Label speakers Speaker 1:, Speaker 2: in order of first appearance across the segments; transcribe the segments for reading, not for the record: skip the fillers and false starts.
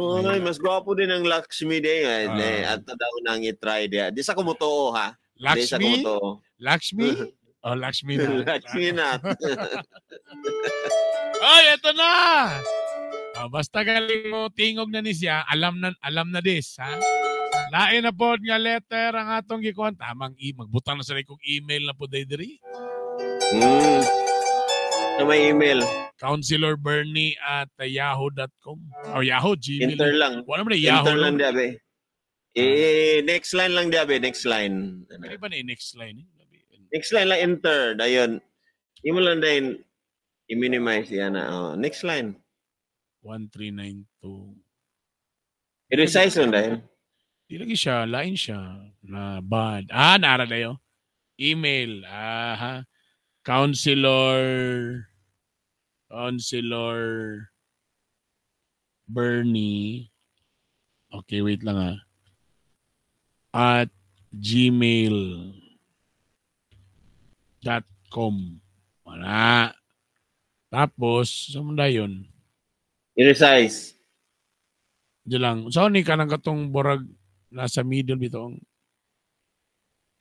Speaker 1: Uy, mas gwapo din ang Lakshmi day.
Speaker 2: Ah.
Speaker 1: At daw nang i-try dia. Di sa kumutuo ha. Di sa
Speaker 2: Lakshmi?
Speaker 1: kumutuo.
Speaker 2: Lakshmi? Oh, Lakshmi na.
Speaker 1: Lakshmi na.
Speaker 2: Ay, eto na! Ah, basta galing mo, tingog na ni siya, alam na this, ha? Lain na pod nga letter ang atong gikuan. Tamang magbutang na sa kong email na pod diri.
Speaker 1: Na may email.
Speaker 2: counselorbernie@yahoo.com. O Yahoo, Gmail.
Speaker 1: Enter lang.
Speaker 2: Wala man na Yahoo.
Speaker 1: Enter lang diabe. Eh, next line lang diabe, next line.
Speaker 2: Pwede ba na yung next line? Eh?
Speaker 1: Next line lang enter dayon. Imo lang dayon i-minimize yan na. Oh, next line.
Speaker 2: 1392.
Speaker 1: I-resize lang dayon.
Speaker 2: Di lagi siya, lain siya. Na bad. Ah, naara dayo. Email. Aha. Counselor Bernie. Okay, wait lang ah. @gmail.com. Wala. Tapos, sa muna yun?
Speaker 1: I-resize.
Speaker 2: Diyan lang. So, ni ka nang katong borag nasa middle bitong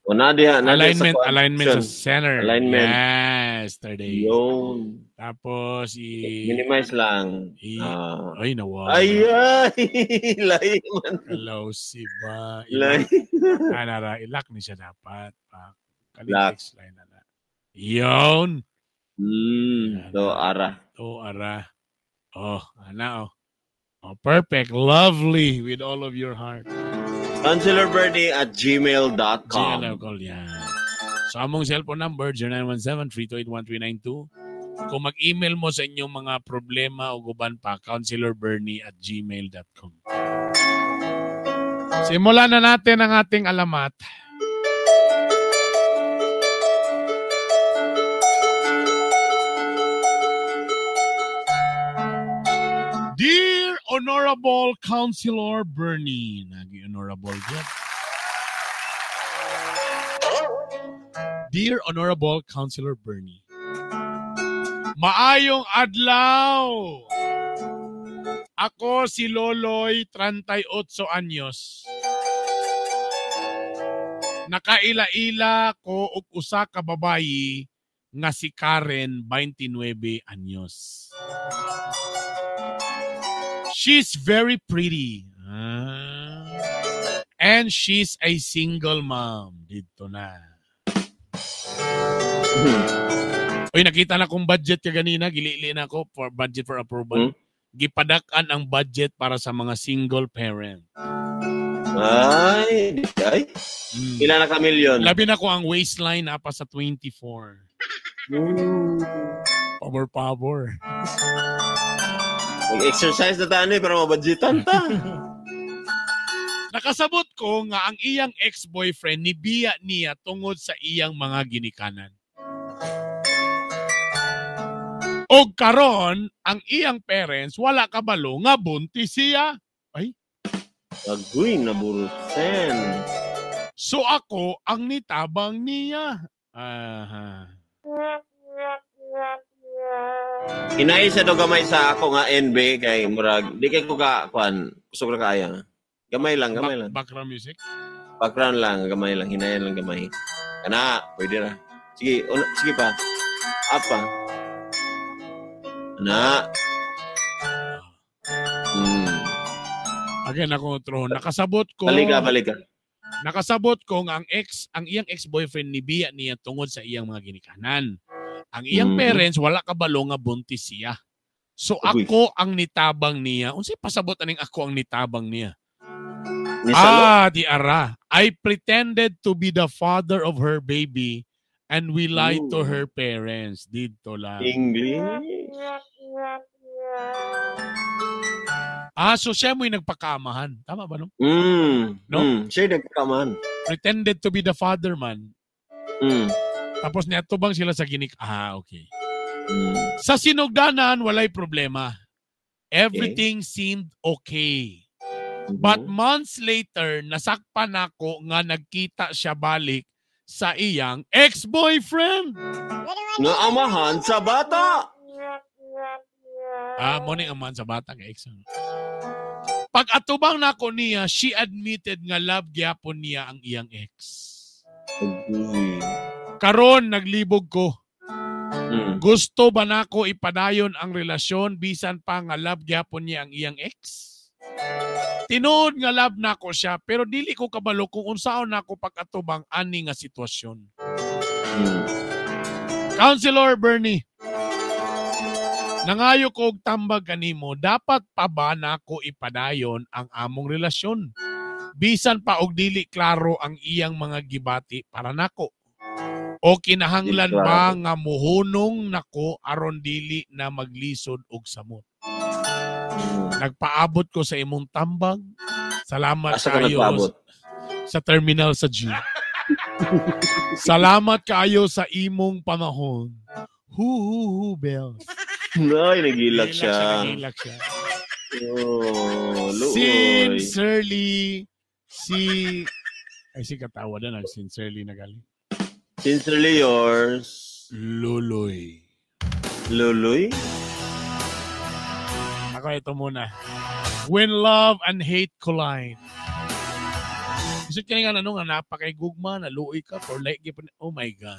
Speaker 1: O na diha, na diha
Speaker 2: alignment,
Speaker 1: sa
Speaker 2: alignment sa center.
Speaker 1: Alignment.
Speaker 2: Yes, third.
Speaker 1: Yun.
Speaker 2: Tapos
Speaker 1: Minimize lang. Ah.
Speaker 2: Ay, nawa.
Speaker 1: Ay, ay, lahi man.
Speaker 2: Hello, si ba?
Speaker 1: Lahi.
Speaker 2: Ah, nara, ilak ni siya dapat. Pa.
Speaker 1: Lock.
Speaker 2: Kalinex line na na. Yun.
Speaker 1: Do ara.
Speaker 2: To ara. Oh, ana oh. Oh, perfect. Lovely with all of your heart.
Speaker 1: CounselorBernie@gmail.com.
Speaker 2: GLL call yan. So, among cellphone number, 0917-328-1392. Kung mag-email mo sa inyong mga problema o guban pa, counselorbernie@gmail.com. Simulan na natin ang ating alamat. Dear Honorable Councilor Bernie, nagi honorable gyud. Dear Honorable Councilor Bernie, maayong adlaw. Ako si Loloy, 38 anyos. Nakaila-ila ko og usa ka babayi nga si Karen, 29 anyos. She's very pretty. Ah. And she's a single mom. Dito na. Uy, nakita na kong budget ka ganina. Gilili na ako for budget for approval. Gipadak-an ang budget para sa mga single parent.
Speaker 1: Ay, ay. Ilan na ka milyon?
Speaker 2: Labi na ko ang waistline na pa sa 24. Power, power.
Speaker 1: Mag-exercise na tayo pero mabudgetan ta.
Speaker 2: Nakasabot ko nga ang iyang ex-boyfriend ni biya niya tungod sa iyang mga ginikanan. Og karon, ang iyang parents wala kabalo nga buntis siya. Ay.
Speaker 1: Agoy na burusen.
Speaker 2: So ako ang nitabang niya. Aha.
Speaker 1: Hinay sa do gamay sa ako nga NB kay murag di kay ko ka kuan kusog ra kaaya. Gamay lang, gamay lang.
Speaker 2: Background music.
Speaker 1: Background lang, gamay lang, hinayan lang gamay. Kana, pwede ra. Sige, una, sige pa. Apa. Ana.
Speaker 2: Again ako tro, nakasabot ko.
Speaker 1: Balik ka, balik ka.
Speaker 2: Nakasabot ko nga ang iyang ex-boyfriend ni biya niya tungod sa iyang mga ginikanan. Ang iyang parents wala kabalo nga buntis siya. So
Speaker 1: Uy.
Speaker 2: ako ang nitabang niya. Unsay pasabot aning ako ang nitabang niya?
Speaker 1: Nisalo?
Speaker 2: Ah, di ara. I pretended to be the father of her baby and we lied to her parents. Dito lang.
Speaker 1: English.
Speaker 2: Ah, so siya mo'y nagpakamahan. Tama ba, no?
Speaker 1: Mm.
Speaker 2: No?
Speaker 1: Siya nagkamahan.
Speaker 2: Pretended to be the father man. Tapos niatubang sila sa ginik. Ah, okay. Sa sinugdanan, walay problema. Everything seemed okay. But months later, nasakpan ako nga nagkita siya balik sa iyang ex-boyfriend.
Speaker 1: Nga amahan sa bata.
Speaker 2: Ah, mo ning amahan sa bata nga ex. Pag atubang nako niya, she admitted nga love gyapon niya ang iyang ex.
Speaker 1: Uy.
Speaker 2: Karon naglibog ko. Gusto ba nako ipadayon ang relasyon bisan pa nga love gyapon niya ang iyang ex? Tinuod nga love nako siya pero dili ko kabalo kung unsaon nako pag-atubang ani nga sitwasyon. Counselor Bernie, nangayo ko og tambag kanimo, dapat pa ba nako ipadayon ang among relasyon? Bisan pa og dili klaro ang iyang mga gibati para nako. O kinahanglan ba nga muhunong nako aron dili na maglisod og samot? Nagpaabot ko sa imong tambag. Salamat
Speaker 1: Asa ka
Speaker 2: kaayo
Speaker 1: nagpaabot?
Speaker 2: sa terminal sa G. Salamat kaayo sa imong panahon. Hu hu hu bells.
Speaker 1: Ay, nagilak siya.
Speaker 2: Nagilak siya.
Speaker 1: Oh, luoy.
Speaker 2: Sincerely, si... Ay, si katawa na, nag-sincerely na gali.
Speaker 1: Sincerely yours.
Speaker 2: Luloy.
Speaker 1: Luloy?
Speaker 2: Ako, ito muna. When love and hate collide. Gusto ka nga ano nga napakay gugma, naluoy ka, for like, oh my God.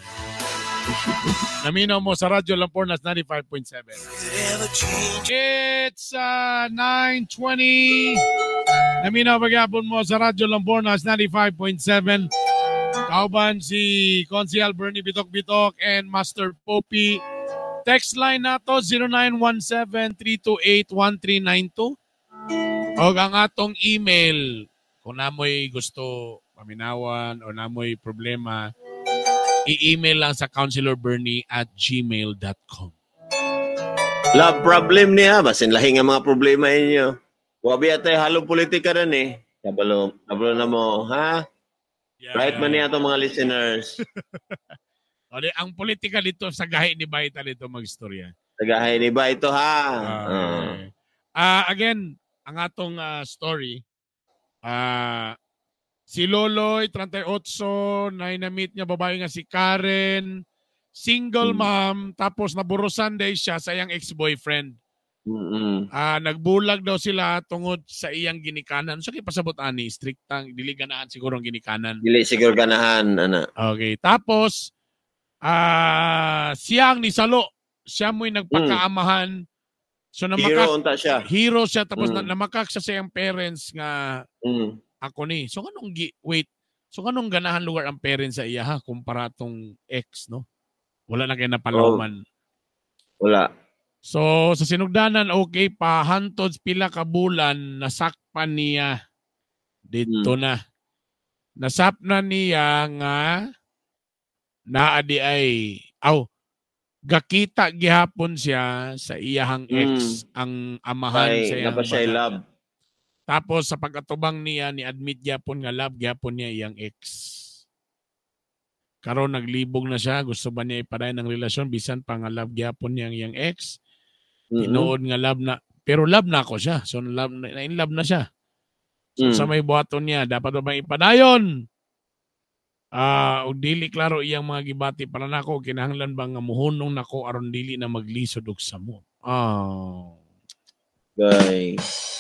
Speaker 2: Naminaw mo sa Radyo Lampornas 95.7. It's 9:20. Naminaw pagyapon mo sa Radyo Lampornas 95.7. Kauban si Consial Bernie Bitok Bitok and Master Poppy. Text line nato 0917-328-1392. O ang atong email kung namoy gusto paminawan o namoy problema, i-email lang sa counselorbernie@gmail.com.
Speaker 1: Love problem niya. Basin lahi nga mga problema inyo. Wabi atay halong politika rin eh. Kabalo, kabalo na mo, ha?
Speaker 2: Yeah.
Speaker 1: Right man niya itong mga listeners.
Speaker 2: O, di, ang politika dito sa gahi ni Baita dito magstorya.
Speaker 1: Sa gahi ni Baito, ha?
Speaker 2: Okay. Again, ang atong story, si Loloy, 38, na-meet niya babae nga si Karen, single mom, tapos naburusan day siya sa iyang ex-boyfriend. Nagbulag daw sila tungod sa iyang ginikanan. So, pasabot ani, striktang, dili ganahan siguro ang ginikanan.
Speaker 1: Dili siguro ganahan, ana.
Speaker 2: Okay, tapos, siya ang nisalo. Siya mo'y nagpakaamahan. So,
Speaker 1: hero unta siya.
Speaker 2: Hero siya, tapos namakak siya sa iyang parents nga ako ni. So, anong wait. So, anong ganahan lugar ang parents sa iya ha kumpara tong ex, no? Wala na kayo napalawman.
Speaker 1: Oh, wala.
Speaker 2: So, sa sinugdanan, okay pa. Hantod pila ka bulan, nasakpan niya. Dito na. Nasapna niya nga naa di ay, aw, gakita gihapon siya sa iyahang ex, ang amahan
Speaker 1: ay,
Speaker 2: sa iyang
Speaker 1: bata. Love.
Speaker 2: Tapos sa pag-atubang niya, ni-admit gyapon nga love gyapon niya iyang ex. Karon naglibog na siya, gusto ba niya ipadayon ang relasyon bisan pa nga love gyapon niya ang iyang ex. Tinuod nga love na, pero love na ako siya. So love na, in love na siya. So, sa may buhaton niya, dapat ba bang ipadayon? Og dili klaro iyang mga gibati para nako, kinahanglan ba nga muhunong nako aron dili na maglisod og samot. Oh.
Speaker 1: Guys.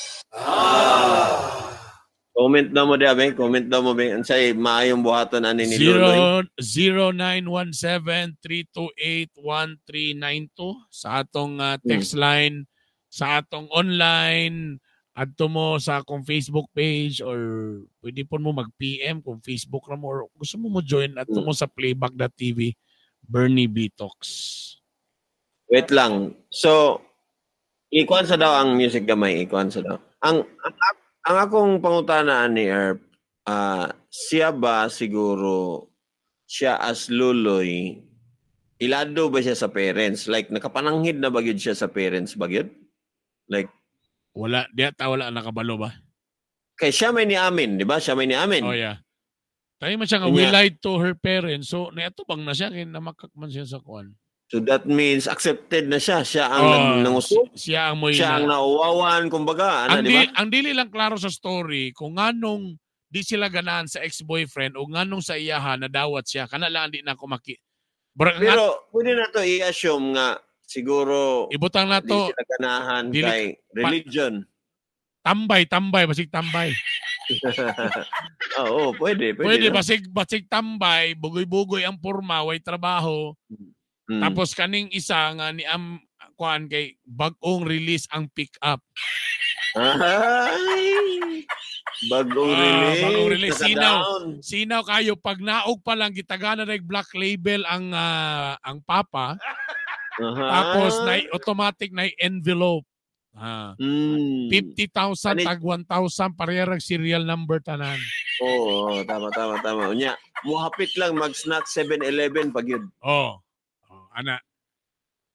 Speaker 1: Comment daw mo diya, Ben. Comment daw mo, Ben. Unsay maayong buhaton ani ni Loloy?
Speaker 2: 0917-328-1392 sa atong text line, sa atong online, adto mo sa akong Facebook page or pwede po mo mag-PM kung Facebook ra mo or gusto mo mo join adto mo sa playback.tv Bernie Bitox.
Speaker 1: Wait lang. So, ikuan sa daw ang music gamay, ikuan sa daw. Ang akong pangutana ni Erp, siya ba siguro siya as Luloy, ilado ba siya sa parents? Like, nakapananghid na ba gyud siya sa parents ba gyud? Like,
Speaker 2: wala, di ata wala nakabalo ba?
Speaker 1: Kay siya may niamin, di ba? Siya may niamin.
Speaker 2: Oh, yeah. Tayo man siya nga, we lied to her parents. So, naatubang na siya, kaya namakakman siya sa kuan.
Speaker 1: So, that means accepted na siya. Siya ang nanguso.
Speaker 2: Siya ang
Speaker 1: siya ang nauwawan, kumbaga. Ano, di ba?
Speaker 2: Ang dili lang klaro sa story, kung anong di sila ganahan sa ex-boyfriend o nganong sa iyaha, nadawat siya. Kana lang di na ako maki...
Speaker 1: Pero, pwede na to i-assume nga, siguro,
Speaker 2: ibutang na to,
Speaker 1: di sila ganahan kay religion.
Speaker 2: Tambay, tambay, basig tambay.
Speaker 1: Oo, pwede, pwede.
Speaker 2: Pwede,
Speaker 1: no?
Speaker 2: basig tambay, bugoy-bugoy ang porma, way trabaho. Tapos kaning isa nga ni am kuan kay bag-ong release ang pick up.
Speaker 1: Ay! Bagong release.
Speaker 2: Bagong release. Sinaw.
Speaker 1: Naka-down.
Speaker 2: Sinaw kayo pag naog pa lang gitagana na black label ang papa. Tapos na automatic na envelope. 50,000 tag 1,000 parehang serial number tanan.
Speaker 1: Oo, tama tama tama. Unya, muhapit lang mag-snack 7-Eleven pag yun.
Speaker 2: Oh. Oh, ana.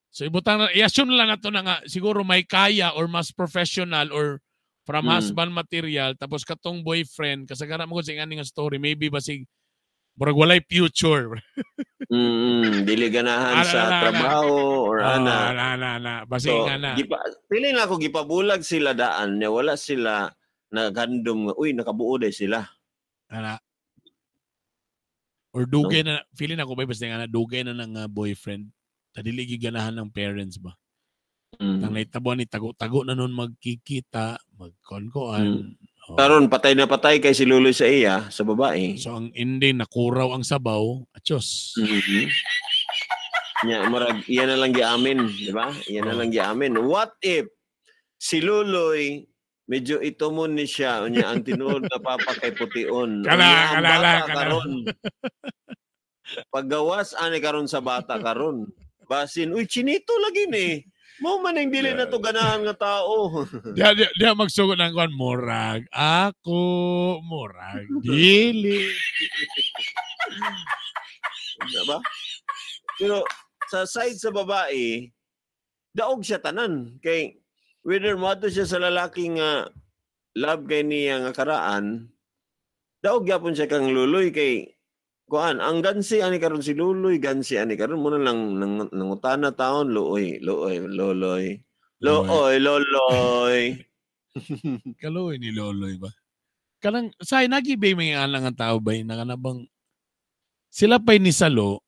Speaker 2: So ibutang na, i-assume lang nato na nga siguro may kaya or mas professional or from husband material, tapos katong boyfriend kasagaran mo sa ingani nga story, maybe basig murag walay future.
Speaker 1: Dili ganahan
Speaker 2: Ana,
Speaker 1: sa
Speaker 2: ana, ana.
Speaker 1: trabaho or
Speaker 2: Oh,
Speaker 1: ana.
Speaker 2: ana ana ana basig
Speaker 1: So,
Speaker 2: ana.
Speaker 1: Feeling na ako gipabulag sila daan niya, wala sila naghandom nga uy nakabuo day sila.
Speaker 2: Ana. Or dugay na feeling ako ba basta nga dugay na ng boyfriend. Ta dili gyud ganahan ng parents ba. Tang naitabuan ni tago-tago na nun magkikita, magkon-koan. Oh.
Speaker 1: Karon patay na patay kay si Luloy sa iya, sa babae.
Speaker 2: So ang ending nakuraw ang sabaw, atyos.
Speaker 1: Nya murag iya na lang giamin, di ba? Iya na lang giamin. What if si Luloy medyo itumon ni siya unya ang tinuod na papa kay pution.
Speaker 2: Kana,
Speaker 1: Unya ang
Speaker 2: kana,
Speaker 1: bata
Speaker 2: kana.
Speaker 1: karon. Paggawas ani karon sa bata karon. Basin, uy chinito lagi ni. Mao man ang dili na to ganahan nga tao.
Speaker 2: Diya magsugod ng kuan, murag ako, murag dili.
Speaker 1: Diba? Pero sa side sa babae, daog siya tanan. Kay whether moadto siya sa lalaki nga love kay niya nga karaan, daog gyapon siya kang Luloy kay kuan ang gansi ani karon si Luloy, gansi ani karon muna lang nangutana taon luoy, luoy, loloy. Looy, loloy.
Speaker 2: Kaloy ni Loloy ba? Kanang say nagibay may alang ang tao ba na kanabang sila pa'y nisalo,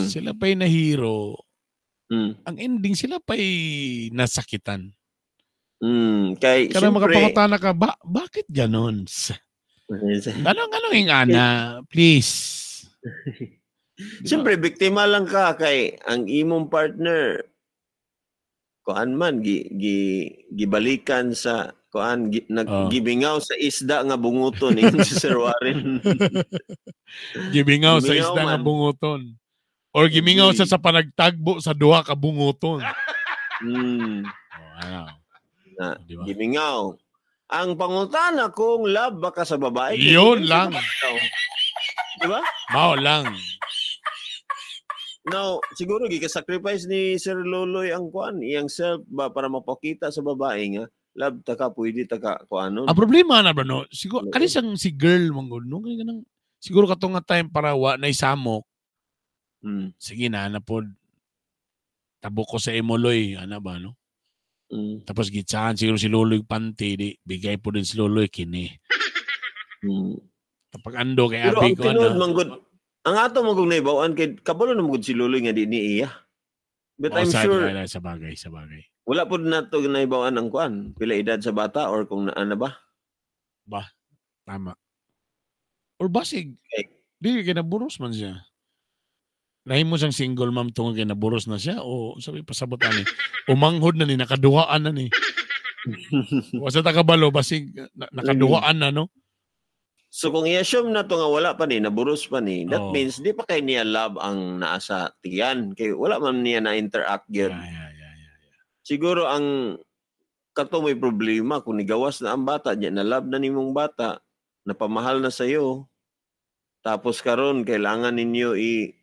Speaker 2: sila pa'y nahiro, ang ending sila pa'y nasakitan.
Speaker 1: Kay
Speaker 2: Kanang
Speaker 1: siyempre
Speaker 2: makapangutana ka, ba, bakit ganon? Anong anong ingana? Please.
Speaker 1: Siyempre, biktima lang ka kay ang imong partner kuan man gi, gi gibalikan sa kuan gi, naggibingaw sa isda nga bunguton ingon si Sir Warren.
Speaker 2: Gibingaw sa
Speaker 1: Gimingaw
Speaker 2: isda nga
Speaker 1: man.
Speaker 2: bunguton. Or gimingaw sa panagtagbo sa duha ka bunguton. Oh, ano?
Speaker 1: Na,
Speaker 2: Di ba?
Speaker 1: gimingaw. Ang pangutana kung love ba ka sa babae?
Speaker 2: Yun lang.
Speaker 1: Di ba?
Speaker 2: Mao lang.
Speaker 1: Now, siguro gika-sacrifice ni Sir Loloy ang kuan, iyang self ba para mapakita sa babae nga love ta ka, pwede ta ka kuanon.
Speaker 2: Ang problema na bro, no, siguro kani siyang si girl manggod no, kani kanang siguro katong nga time para wa na isamok. Sige na na pod. Tabo ko sa imoloy, ana ba no? Tapos gitsahan siguro si Loloy panty, di bigay po din si Loloy kini. Kapag ando kay
Speaker 1: Pero
Speaker 2: abi
Speaker 1: ang
Speaker 2: ko
Speaker 1: tinuod
Speaker 2: ano.
Speaker 1: man gud, ang ato man gud naibaw-an kay kabalo na man gud si Loloy nga di ni iya. But
Speaker 2: Oh,
Speaker 1: I'm sure
Speaker 2: sa bagay, sa bagay.
Speaker 1: wala pud nato naibaw-an ang kuan, pila edad sa bata or kung naa na ba.
Speaker 2: Ba, tama. Or basig, di kay naburos man siya. Nahimo siyang single mom tungod kay naburos na siya o sabi pasabot ani. Umanghod na ni, nakaduhaan na ni. Wa sa takabalo basig nakaduhaan na no.
Speaker 1: So kung i-assume na to nga wala pa ni, naburos pa ni, that
Speaker 2: Oo.
Speaker 1: means di pa kay niya love ang naa sa tiyan. Kay wala man niya na-interact gyud.
Speaker 2: Yeah.
Speaker 1: Siguro ang kato may problema kung nigawas na ang bata, niya na love na nimong bata, napamahal na sayo. Tapos karon kailangan ninyo i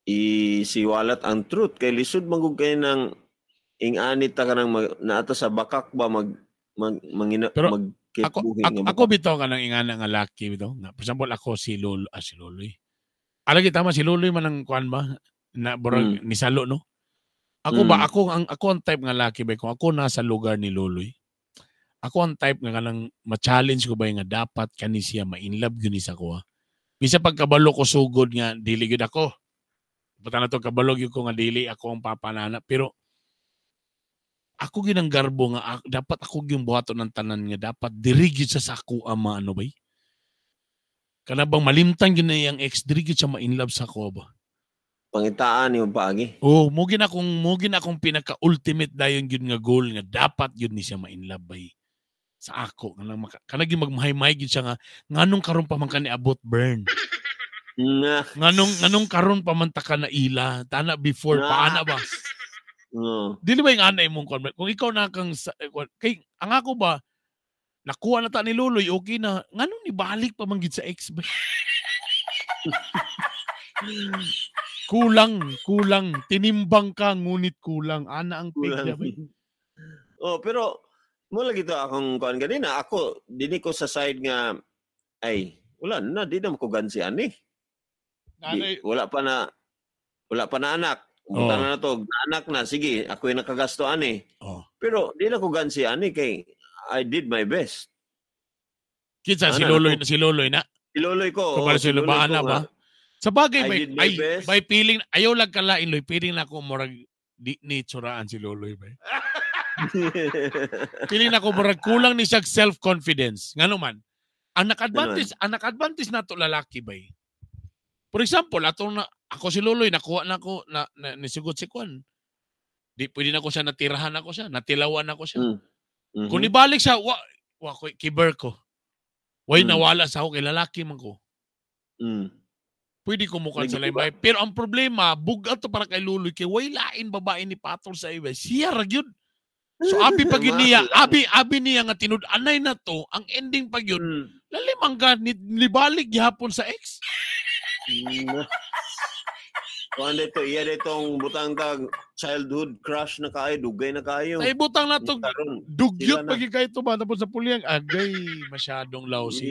Speaker 1: isiwalat ang truth kay lisod man gud kay nang ing-anit ta kanang naata sa bakak ba mag mag mangina,
Speaker 2: Pero
Speaker 1: mag
Speaker 2: ako
Speaker 1: nga
Speaker 2: ako, ako bitaw ka ng ingana nga laki bitaw. Nga, for example, ako si Lolo, si Loloy. Alagi tama si Loloy man ang kuan ba na burag nisalo no. Ako ba ako ang type nga laki ba kung ako nasa lugar ni Loloy. Ako ang type nga kanang ma-challenge ko ba nga dapat kani siya ma-inlove gyud ni sa kuha. Bisa pagkabalo ko sugod nga dili gyud ako. Buta na to kabalo gyud ko nga dili ako ang papanana pero Ako ginang garbo nga dapat ako gyung buhaton ng tanan nga dapat diri gyud sa ako ama ano bay. Kana bang malimtan gyud na iyang ex diri gyud siya ma-inlove sa ako ba.
Speaker 1: Pangitaan yung paagi.
Speaker 2: Oh, mo gin akong pinaka ultimate dayon gyud nga goal nga dapat gyud ni siya ma-inlove bay sa ako kanang kana gyud magmahay-mahay gyud siya nga nganong karon pa man ka niabot burn.
Speaker 1: Nga.
Speaker 2: Nganong karon pa man ta ka na ila tana before pa ana ba. Dili ba yung anay mong kwan? Kung ikaw na kang kay ang ako ba nakuha na ta ni Luloy okay na nganong nibalik pa man gid sa ex ba? Kulang tinimbang ka ngunit kulang ana ang
Speaker 1: kulang. Oh, pero mo lagi to akong kuan ganina ako dinhi ko sa side nga ay wala na di na ko gansi ani. Di, wala pa na anak. Umutan na to, anak na, sige, ako yung nakagasto ani.
Speaker 2: Oh.
Speaker 1: Pero di na ko gansi ani kay I did my best.
Speaker 2: Kinsa si Loloy na si Loloy na.
Speaker 1: Si Loloy ko.
Speaker 2: Oh, si Loloy ba ana ba? Sa bagay may feeling ayaw lang kalain Loy, feeling na ako murag di ni tsuraan si Loloy bay. Feeling na ako murag kulang ni siya self-confidence. Ngano man? Ang naka-advantage nato lalaki bay. For example, atong na ako si Loloy nakuha na ako na nisugot si Kwan. Di pwede na ko siya natirahan ako siya, natilawan ako siya.
Speaker 1: Mm-hmm.
Speaker 2: Kung ibalik siya, wa ko kiber ko. Way nawala sa ako kay lalaki man ko.
Speaker 1: Mm.
Speaker 2: Pwede ko mukan sa lain. Pero ang problema, bugat to para kay Loloy kay way lain babae ni patol sa iba. Siya ra gyud. So abi pag yun niya, abi niya nga tinud-anay na to, ang ending pag yun, lalimang ka nibalik gihapon sa ex.
Speaker 1: Kuan dito, iya ditong butang tag childhood crush na kaayo, dugay na kaayo.
Speaker 2: Ay butang na to, dugyot pag kayo to ba tapos sa puliyang agay masyadong lousy.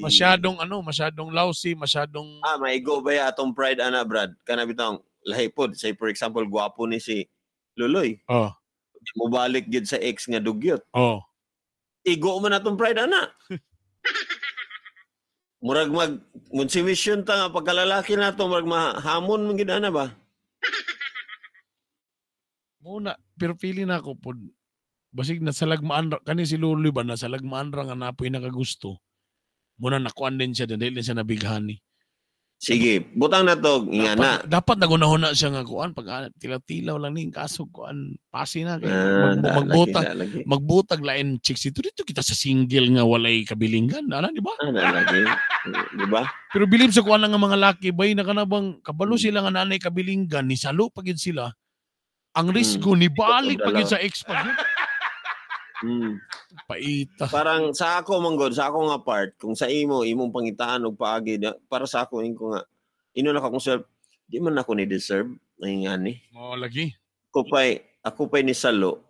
Speaker 2: Masyadong ano, masyadong lousy, masyadong
Speaker 1: maigo ba ya atong pride ana Brad? Kana bitong lahi pod, say for example gwapo ni si Luloy.
Speaker 2: Oh.
Speaker 1: Mobalik gyud sa ex nga dugyot.
Speaker 2: Oh.
Speaker 1: Igo man atong pride ana. Murag mag munsimisyon ta nga pagkalalaki na to murag mahamon man gid ana ba?
Speaker 2: Muna, pero feeling na ako pod basig nasalagmaan kani si Luloy ba nasalagmaan ra nga napoy nakagusto. Muna nakuan din siya dili siya nabighani.
Speaker 1: Sige, butang na to nga na.
Speaker 2: Dapat nagunahuna siya nga kuan pag tilaw-tilaw lang ning kaso kuan pasi na kay magbutag magbutag lain chicks dito dito kita sa single nga walay kabilingan ana di ba?
Speaker 1: Ana lagi. Di ba?
Speaker 2: Pero bilib sa kuan nga mga laki bay na kana bang kabalo sila nga nanay kabilingan ni salo pag yun sila. Ang risgo ni balik pag yun sa ex pag yun. Paita.
Speaker 1: Parang sa ako manggod, sa ako nga part, kung sa imo imong pangitaan og paagi para sa ako inko nga ino na akong self, di man ako ni deserve ay ngani.
Speaker 2: Mo lagi.
Speaker 1: Ako pay ni salo.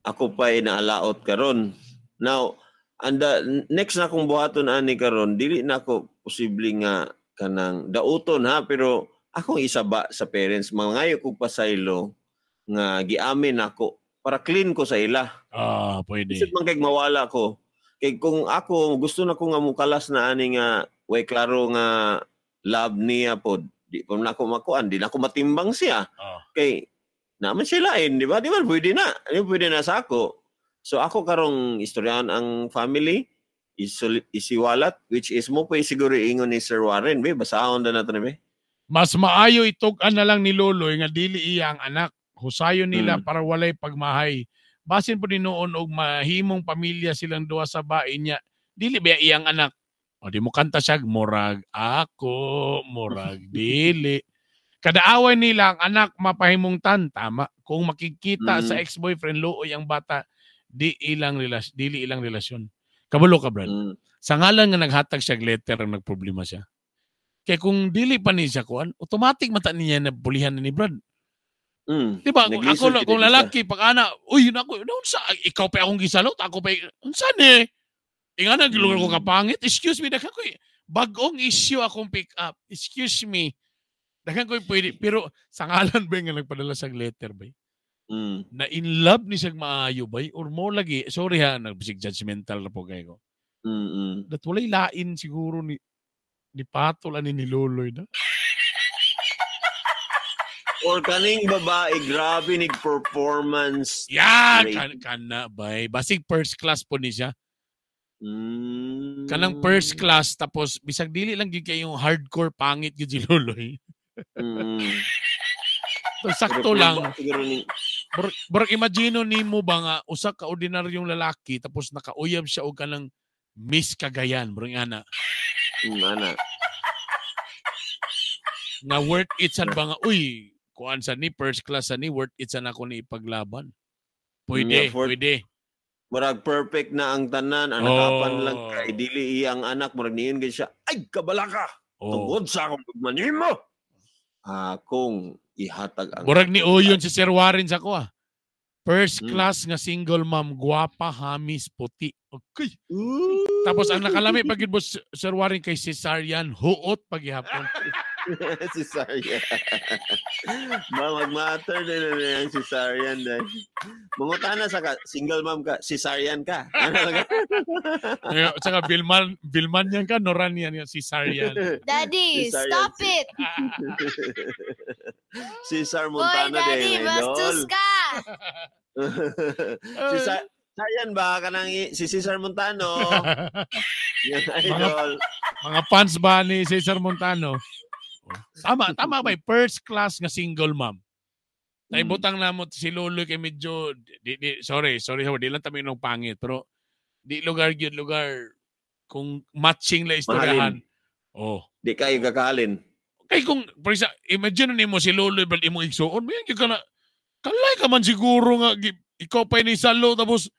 Speaker 1: Ako pay naalaot karon. Now, and the next na akong buhaton ani karon, dili na ako posible nga kanang dauton ha, pero akong isaba sa parents mangayo kog pasaylo nga giamin ako para clean ko sa ila.
Speaker 2: Ah, pwede.
Speaker 1: Isip man kay mawala ko. Kay kung ako gusto na ko nga mukalas na ani nga way klaro nga love niya pod, di pa na ako makuan, di na ako matimbang siya. Kay naman siya lain, di ba? Di ba pwede na. Di pwede na sa ako. So ako karong istoryahan ang family isiwalat, which is mo pa siguro ingon ni Sir Warren, be basahon na nato ni be.
Speaker 2: Mas maayo itug-an na lang ni Loloy nga dili iya ang anak. Husayon nila para walay pagmahay. Basin po noon og mahimong pamilya silang duha sa bain niya. Dili ba iyang anak? O di mo kanta siya, murag ako, murag dili. Kada away nila ang anak mapahimong tan, tama. Kung makikita sa ex-boyfriend luoy ang bata, di ilang dili ilang relasyon. Kabalo ka, Brad. Sa ngalan nga naghatag siya letter ang nagproblema siya. Kaya kung dili pa ni siya kuan, automatic mata niya na bulihan ni Brad. Di ba? Ako kung lalaki pag ana, uy nako, unsa ikaw pa akong gisalot, ako pa unsa ni? Ingana gilugar ko kapangit. Excuse me, daghan ko bagong issue akong pick up. Excuse me. Daghan ko pwede pero sa ngalan ba nga nagpadala sa letter bay? Na in love ni siya maayo bay or mo lagi, sorry ha, nagbisig judgmental na po kayo ko. That walay lain siguro ni patol ani ni Loloy na.
Speaker 1: Or kaning babae, grabe nig performance.
Speaker 2: Yeah, kana bay. Basig first class po ni siya. Kanang first class tapos bisag dili lang gyud kay yung hardcore pangit gyud si Luloy. So, sakto lang. Burag imagine nimo ba nga usa ka ordinaryong lalaki tapos nakauyab siya og kanang Miss Cagayan, burag ana.
Speaker 1: Ana.
Speaker 2: Nga worth it sad ba nga uy, kuan sa ni first class sa ni worth it sad ako ni ipaglaban. Pwede, pwede.
Speaker 1: Murag perfect na ang tanan, ang nakapan lang kay dili iyang anak, murag niyon gid siya, ay kabalaka. Tungod sa akong pagmanimo. Akong ihatag ang
Speaker 2: murag ni uyon si Sir Warren sa ko ah. First class nga single mom, guwapa, hamis, puti. Okay.
Speaker 1: Ooh.
Speaker 2: Tapos ang nakalami pag mo Sir Warren kay Cesarian, huot paghihapon.
Speaker 1: Cesarian. Mag-matter din na yung Cesarian dahil. Mangutana sa ka, single mom ka, Cesarian ka. Ano ka?
Speaker 2: Saka Bilman yan ka, Noran yan, Cesarian.
Speaker 3: Daddy, Cesarian. Stop it!
Speaker 1: Cesar Montana.
Speaker 3: Boy, Daddy, bastos ka!
Speaker 1: Cesarian ba? Kanang si Cesar Montano. Yan, idol.
Speaker 2: Mga fans ba ni Cesar Montano? Tama, tama ba? First class nga single mom. Tay butang namo si Lolo kay medyo di, sorry, di lang tami nung pangit pero di lugar gyud lugar kung matching la istoryahan. Oh,
Speaker 1: di kayo kakalin.
Speaker 2: Kay kung for example, imagine nimo si Lolo bal imong igsuon, may gyud ka na kalay ka man siguro nga ikaw pa ni salo tapos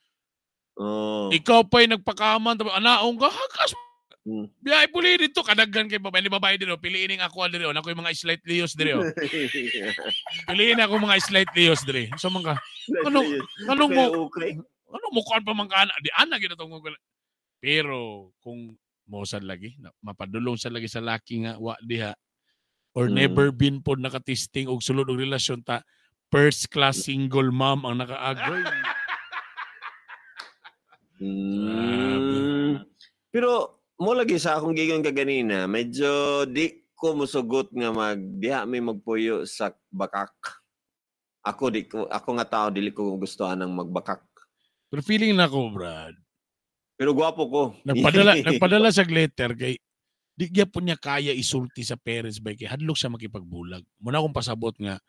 Speaker 2: ikaw pa nagpakaman tapos anaong ka hakas. Biyahe puli dito kadaghan kay babae ni babae dito piliin ning ako diri oh nako yung mga slight leos diri oh. Piliin ako mga slight leos diri. So man ka anong mo okay. Ano mo kuan pa man ka di ana gyud atong pero kung mo sad lagi mapadulong sad lagi sa laki nga wa diha or never been pod nakatesting og sulod og relasyon ta first class single mom ang nakaagoy.
Speaker 1: Pero mo lagi sa akong gigon kaganina, medyo di ko musugot nga magdiha may magpuyo sa bakak. Ako di ko, ako nga tao dili ko gustuhan ang magbakak.
Speaker 2: Pero feeling na ko, Brad.
Speaker 1: Pero gwapo ko.
Speaker 2: Nagpadala sa letter kay di gyapon niya kaya isulti sa parents ba kay hadlok siya makipagbulag. Muna akong pasabot nga.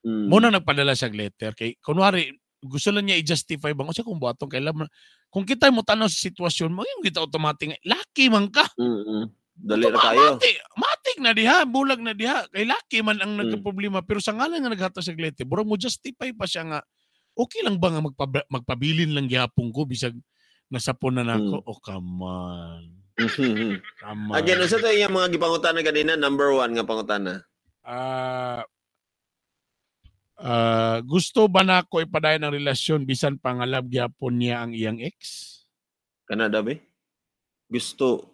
Speaker 2: Muna nagpadala sa letter kay kunwari gusto lang niya i-justify bang unsa kung buhaton kay love kung kita mo tanaw sa sitwasyon mo yung kita automatic laki man ka.
Speaker 1: Dali ra kayo.
Speaker 2: Matik na diha, bulag na diha kay laki man ang nagkaproblema pero sa ngalan nga naghatag sa letter burag mo justify pa siya nga okay lang ba nga magpabilin lang gihapon ko bisag nasapon na nako. Oh, come on. Come on.
Speaker 1: Again, unsa to iyang mga gipangutana ganina? Number 1 nga pangutana.
Speaker 2: Gusto ba nako ipadayon ang relasyon bisan pangalab gyapon niya ang iyang ex?
Speaker 1: Kanada be? Gusto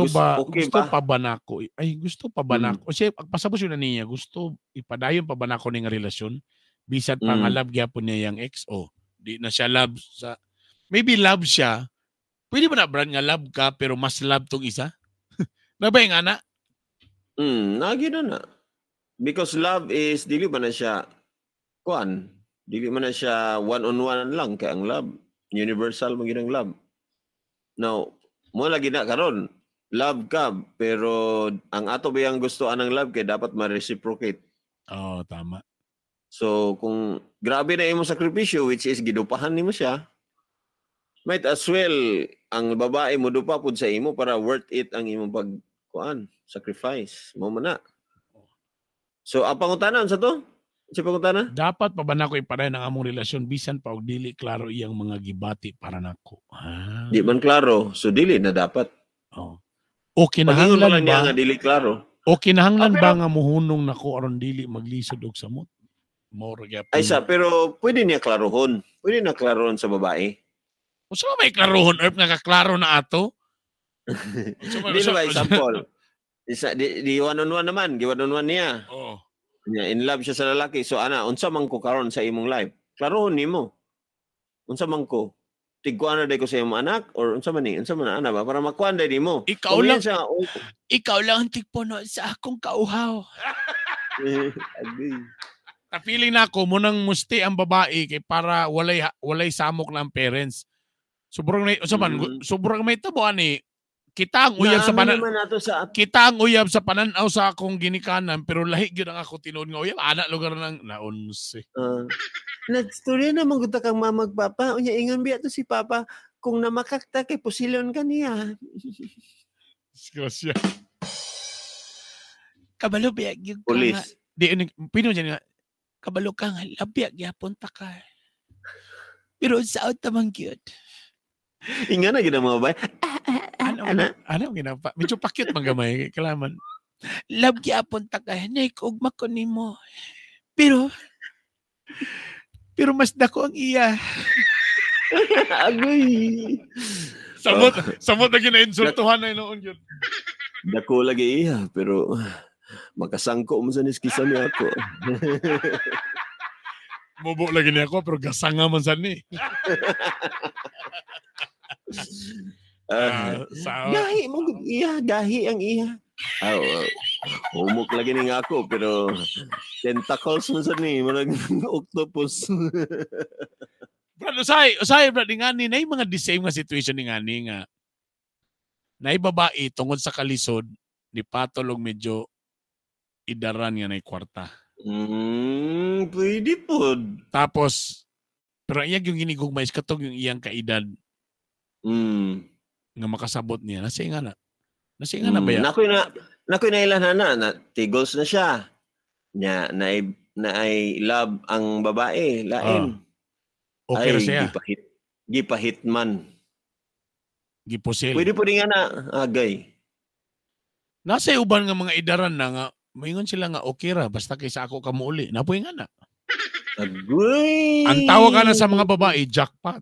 Speaker 2: ba okay gusto ba? Pa ba nako? Ay, gusto pa ba nako? O siya pasabot yun na niya, gusto ipadayon pa ba nako ning relasyon bisan pangalab gyapon niya iyang ex? O di na siya love sa maybe love siya. Pwede ba na brand nga love ka pero mas love tong isa? Nabay nga na?
Speaker 1: Nagi na. Because love is dili ba na siya kuan, dili man na siya one-on-one lang kay ang love universal man gyud ang love. Now, mo lagi na karon, love ka pero ang ato ba yang gusto anang love kay dapat ma-reciprocate.
Speaker 2: Oh, tama.
Speaker 1: So kung grabe na imong sakripisyo which is gidupahan nimo siya, might as well ang babae mo dupa pud sa imo para worth it ang imong pag kuan, sacrifice. Mo man na. So ang pangutana sa to? Sa pangutana?
Speaker 2: Dapat pa ba nako ipadayon ang among relasyon bisan pa og dili klaro iyang mga gibati para nako?
Speaker 1: Ah. Di man klaro, so dili na dapat.
Speaker 2: Oh. O kinahanglan ba
Speaker 1: nga dili klaro?
Speaker 2: O kinahanglan ba nga muhunong nako aron dili maglisod og samot? Mao ra gyapon.
Speaker 1: Ay sa pero pwede niya klarohon. Pwede na klarohon sa babae.
Speaker 2: Unsa may klarohon Erp nga kaklaro na ato?
Speaker 1: Di ba example? Isa di one on one naman, gi one on one niya.
Speaker 2: Oh.
Speaker 1: Niya in love siya sa lalaki. So ana, unsa man ko karon sa imong life? Klarohon nimo. Unsa man ko? Tigkuan na day ko sa imong anak or unsa man ni? Unsa man ana ba para makuan day nimo?
Speaker 2: Ikaw lang siya, ikaw lang ang tigpuno sa akong kauhaw.
Speaker 1: Agree.
Speaker 2: Ta feeling na ako mo nang musti ang babae kay para walay samok na ang parents. Sobrang na, man, sobrang may tabo ani. Kita ang uyab sa panan
Speaker 1: sa
Speaker 2: kita ang uyab sa pananaw sa akong ginikanan pero lahi gyud ang ako tinuod nga uyab ana lugar nang naunse.
Speaker 1: Nagstorya na man gud kang mama ug papa. Unya ingon biya to si papa kung namakakta kay pusilon ka niya.
Speaker 2: Disgrasya. Kabalo biya gyud
Speaker 1: ka nga.
Speaker 2: Di pino dyan nga. Kabalo ka nga labya gyapon ta ka. Pero sa ta man gyud.
Speaker 1: Inga na gyud ang mga babae.
Speaker 2: Ano Ana? Ano ginapa? Medyo pakyut man gamay kalaman. Love gyapon ta ka. Nek ugma ko nimo. Pero pero mas dako ang iya.
Speaker 1: Agoy.
Speaker 2: Samot samot na ginainsultuhan na noon yun.
Speaker 1: Dako lagi iya pero makasangko mo sa niskisa ni ako.
Speaker 2: Mubo lagi niya ako pero gasanga man sa ni.
Speaker 1: Gahi mo iya, gahi ang iya. Aw, humok lagi ni nga ako pero tentacles man sa ni, murag octopus.
Speaker 2: Brad, usay brad ngani na mga the same nga situation ni ngani nga. Naay babae tungod sa kalisod ni patol og medyo idaran nga nay kwarta.
Speaker 1: Pwede pod.
Speaker 2: Tapos pero iyang yung ginigugma is katong yung iyang kaedad. Nga makasabot niya. Nasa nga na. Nasa nga na ba yan?
Speaker 1: Nakoy na ilan na tigols na siya. Nya na ay love ang babae, lain.
Speaker 2: Okay ra siya.
Speaker 1: Gipahit man.
Speaker 2: Gipusil.
Speaker 1: Pwede po nga na agay.
Speaker 2: Nasa uban nga mga idaran na nga moingon sila nga okay ra basta kay sa ako ka mouli. Napoy nga na.
Speaker 1: Agoy.
Speaker 2: Ang tawag ka na sa mga babae, jackpot.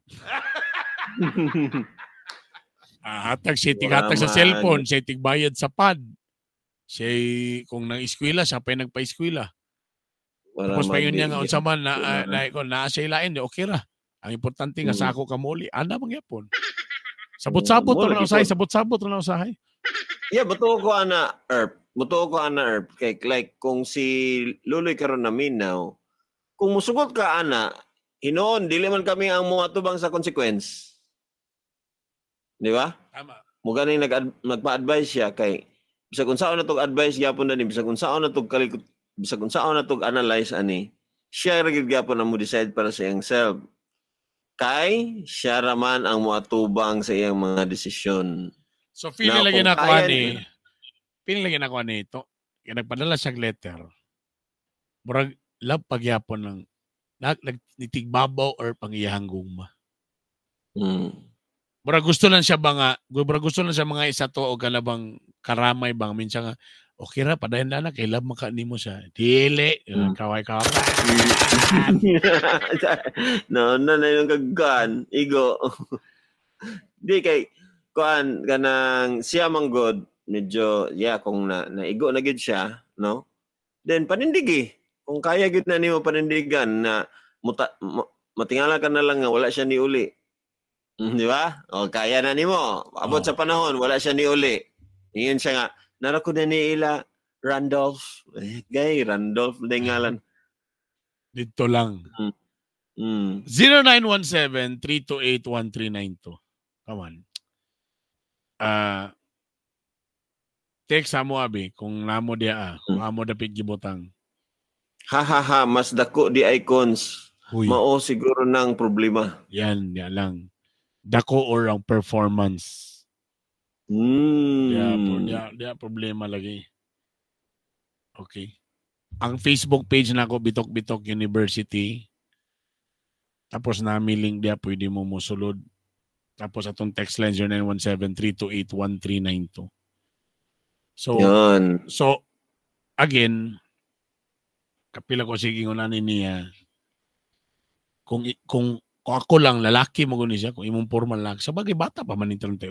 Speaker 2: Hatag siya hatag sa cellphone, siya tigbayad sa pad. Siya kung nang eskwela, siya pa nagpa-eskwela. Tapos pa yun niya nga unsa man na na siya lain, okay ra. Ang importante nga sa ako ka mouli, ana mangyapon. Sabot-sabot ra na usahay, sabot-sabot ra na usahay.
Speaker 1: Yeah, buto ko ana Erp. Buto ko ana Erp kay like kung si Luloy karon na minaw, kung musugot ka ana, hinoon dili man kami ang moatubang sa consequence. Di ba?
Speaker 2: Tama.
Speaker 1: Mo gani nagpa-advise siya kay bisag unsaon na tog advice gyapon na ni, bisag unsaon na tog kalikot, bisag unsaon na tog analyze ani, siya ra gyud gyapon ang mo decide para sa iyang self. Kay siya ra man ang moatubang sa iyang mga desisyon.
Speaker 2: So feeling lagi na ko ani. Feeling lagi na ko ani ito. Kaya nagpadala siyang letter. Murag love pagyapon ng nagnitigbabaw or pangiyahang gugma. Murag gusto lang siya ba nga, murag gusto lang siya mga isa to o kanabang karamay bang minsan nga okay ra padayon na kay love maka nimo siya. Dili, kaway ka.
Speaker 1: No, na yung kagkan, igo. Di kay kuan kanang siya man god medyo yeah kung na naigo na gid siya, no? Then panindigi. Kung kaya gid na nimo panindigan na matingala ka na lang nga wala siya ni uli. Di ba? O kaya na nimo. Abot sa panahon wala siya ni uli. Ingon siya nga nara ko na ni ila Randolph. Gay Randolph ding ngalan.
Speaker 2: Dito lang. 0917-328-1392. Come on. Text amo abi kung namo dia kung amo dapit gibutang.
Speaker 1: Ha ha ha, mas dako di icons. Huy. Mao siguro nang problema.
Speaker 2: Yan, yan lang. Dako or ang performance. Yeah, problema lagi. Okay. Ang Facebook page nako Bitok Bitok University. Tapos nami link dia pwede mo mosulod. Tapos atong text line 0917-328-1392. So,
Speaker 1: yan.
Speaker 2: So again, kapila ko sige ingon ani niya. Kung ako lang lalaki mo guni siya, kung imong formal lalaki, sa bagay bata pa man ni 38.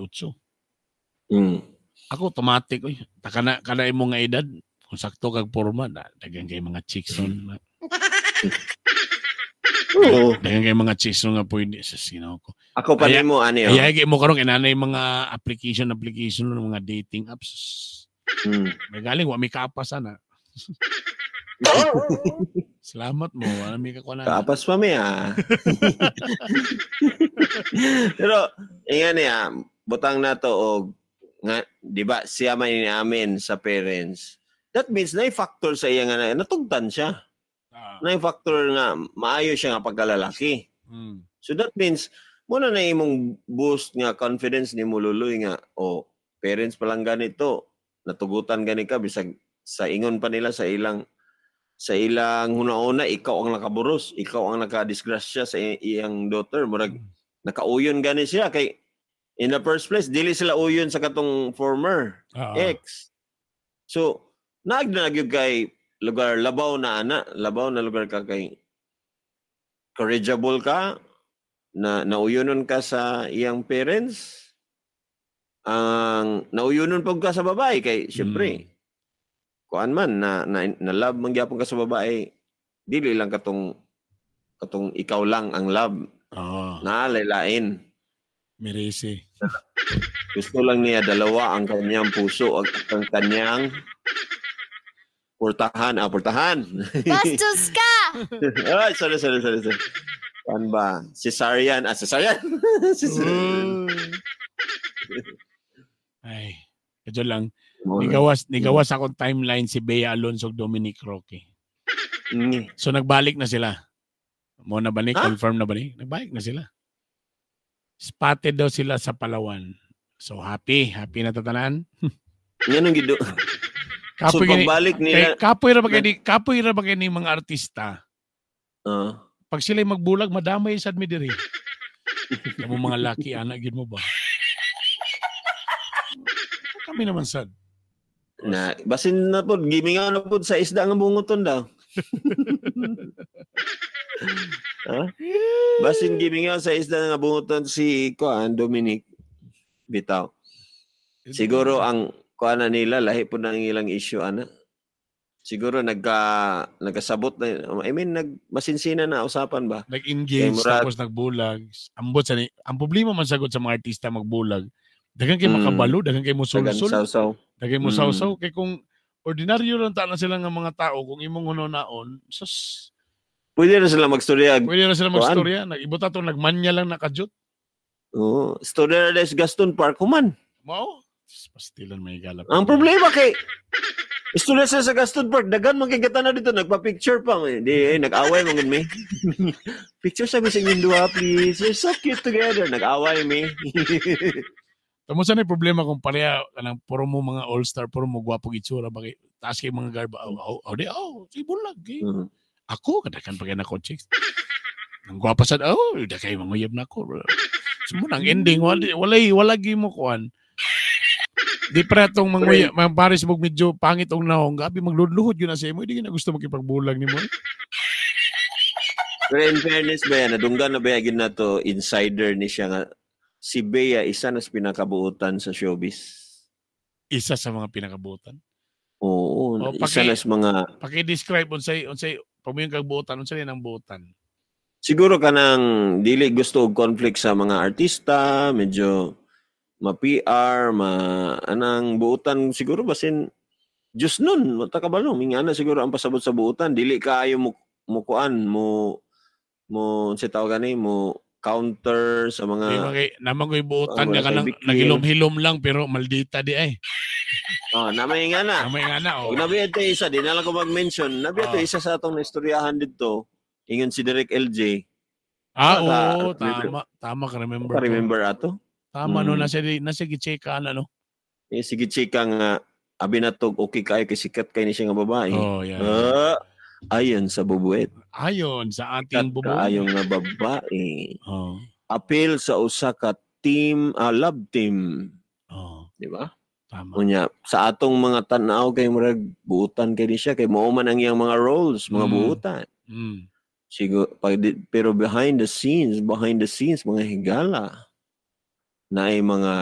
Speaker 2: Ako automatic oy, taka na kada imo nga edad, kung sakto kag forma, daghan kay mga chicks nun.
Speaker 1: Oo.
Speaker 2: Daghan kay mga chicks nun nga pwede sa sino ko.
Speaker 1: Ako pa nimo ani oh.
Speaker 2: Ay mo karon kinanay mga application ng mga dating apps. May galing wa may kapas ana. Salamat mo. Wala mi ka kuan.
Speaker 1: Kaapas pa mi ah. Pero ingan niya, butang na to og nga, di ba siya man iniamin sa parents. That means na factor sa iya nga natugtan siya. Na factor nga maayo siya nga pagkalalaki. So that means muna na imong boost nga confidence ni Mululoy nga o parents pa lang ganito, natugutan gani ka bisag sa ingon pa nila sa ilang huna-una ikaw ang nakaburos, ikaw ang nakadisgrasya sa iyang daughter, murag nakauyon gani siya kay in the first place dili sila uyon sa katong former ex. So naagna gyud kay lugar labaw na ana, labaw na lugar ka kay corrigible ka, na nauyonon ka sa iyang parents, ang nauyonon pag ka sa babae kay syempre kuan man na love man gyapon ka sa babae, dili lang katong ikaw lang ang love. Na lailain.
Speaker 2: Merese.
Speaker 1: Gusto lang niya dalawa ang kanyang puso at ang kanyang portahan. Portahan.
Speaker 3: Bastos ka.
Speaker 1: Ay, sorry. Kuan ba? Cesarean. Cesarean. Cesarean.
Speaker 2: Ay, medyo lang. Nigawas akong timeline si Bea Alonzo ug Dominic Roque. So nagbalik na sila. Mo na ba ni? Huh? Confirm na ba ni? Nagbalik na sila. Spotted daw sila sa Palawan. So happy na tatanan.
Speaker 1: Nganong gido. So pagbalik nila,
Speaker 2: kapoy ra ba kay ni mga artista? Pag sila magbulag, madamay sad mi diri. Kamo mga laki anak gid mo ba? Kami naman sad.
Speaker 1: Na basin na pod gimingaw na pod sa isda nga bunguton daw. Ha? Basin gimingaw sa isda nga bunguton si kuan Dominic bitaw. Siguro ang kuan na nila lahi pod ang ilang issue ana. Siguro nagkasabot na, I mean nagmasinsina na usapan ba?
Speaker 2: Nag-engage tapos nagbulag. Ambot sa ni, ang problema man sagot sa mga artista magbulag. Dagan kay makabalo, dagan kay mosulsul. Dagan mo sawsaw kay kung ordinaryo lang ta na sila nga mga tao kung imong hunaon, sus.
Speaker 1: Pwede na sila magstorya.
Speaker 2: Pwede na sila magstorya. Nag-ibot ato nagmanya lang nakajut.
Speaker 1: Oo, storya na sa Gaston Park human.
Speaker 2: Mao, pastilan may galap.
Speaker 1: Ang problema kay istorya sila sa Gaston Park, dagan man kay na dito nagpa-picture pa. Di nag-away man gud mi. Picture sa mi sa inyong duha, please. You're so cute together. Nag-away mi.
Speaker 2: Tamo sa na problema kung pareha kanang puro mo mga all-star, puro mo gwapo itsura bakit taas kay mga garba. Si bulag eh. Ako kadakan pa kay na chicks. Ang gwapa sad, da kay manguyab na ako. So mo nang ending walay gi mo kuan. Di pre atong manguyab, mga pares mo medyo pangit og naong, gabi magludluhod gyud na sa imo, di gyud na gusto makipagbulag nimo.
Speaker 1: Pero in fairness ba yan, nadunggan na ba yan na to insider ni siya nga si Bea isa na sa pinakabuutan sa showbiz.
Speaker 2: Isa sa mga pinakabuutan?
Speaker 1: Oo, isa na sa mga
Speaker 2: paki-describe unsay pamuyon kag buutan, unsay nang buutan?
Speaker 1: Siguro kanang dili gusto og conflict sa mga artista, medyo ma-PR, ma anang buutan siguro basin just nun, mata ka ba no? Mingana siguro ang pasabot sa buutan, dili kaayo mo mukuan mo mo unsay tawag gani mo counter sa mga
Speaker 2: naman ko'y buutan nga kanang nagilom-hilom lang pero maldita di ay.
Speaker 1: Oh, namay nga na.
Speaker 2: Namay nga na.
Speaker 1: Oh. Nabi ato isa di na lang ko mag-mention. Nabi ato isa sa atong naistoryahan didto. Ingon si Direk LJ.
Speaker 2: Oo, tama. Tama ka remember.
Speaker 1: Ka remember ato?
Speaker 2: Tama no nasa gicheka na no.
Speaker 1: Eh sige chika nga abi na to okay kaayo kay sikat kay ni siya nga babae.
Speaker 2: Oh, yeah.
Speaker 1: Ayon sa bubuet.
Speaker 2: Ayon sa ating bubuet.
Speaker 1: Ayon nga babae.
Speaker 2: Oh.
Speaker 1: Appeal sa usa ka team, love team.
Speaker 2: Oh.
Speaker 1: Di ba?
Speaker 2: Tama.
Speaker 1: Unya, sa atong mga tan-aw kay murag buutan kay ni siya kay mao man ang iyang mga roles, mga buutan. Siguro pero behind the scenes mga higala naay mga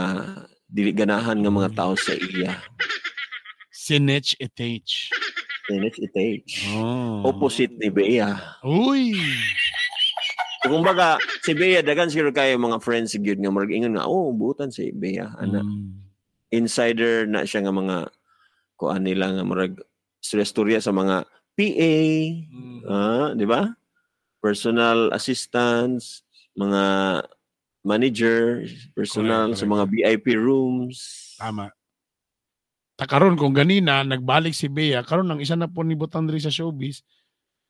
Speaker 1: dili ganahan nga mga tao sa iya.
Speaker 2: Sinech Etech.
Speaker 1: Sinech Etech.
Speaker 2: Oh.
Speaker 1: Opposite ni Bea.
Speaker 2: Uy.
Speaker 1: So, kumbaga si Bea dagan siguro kayo mga friends gyud nga murag ingon nga oh buutan si Bea ana. Insider na siya nga mga kuan nila nga murag istorya sa mga PA, di ba? Personal assistants, mga manager, personal sa mga VIP rooms.
Speaker 2: Tama. Ta karon kung ganina nagbalik si Bea, karon ang isa na po ni butang diri sa showbiz,